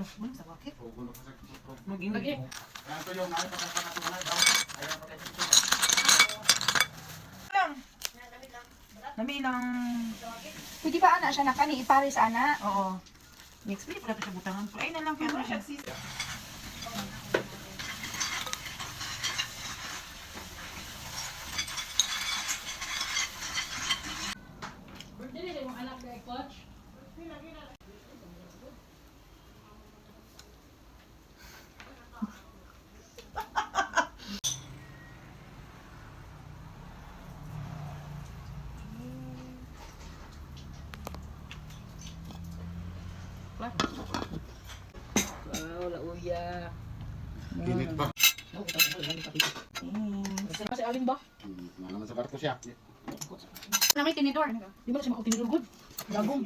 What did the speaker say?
Ano sa bakit? Lagi. Lang. Nami lang. Pwede ba ana siya na kani ipares ana? Oo. Next week pala siya butangan. Pero ay na lang kaya siya sis. Birthday na yung anak na coach. Wow, lauya. Ginit ba? Kasi si Aling ba? Naman sa barko siya. Na may tinidor. Di ba na siya makatinidor good? Dagong.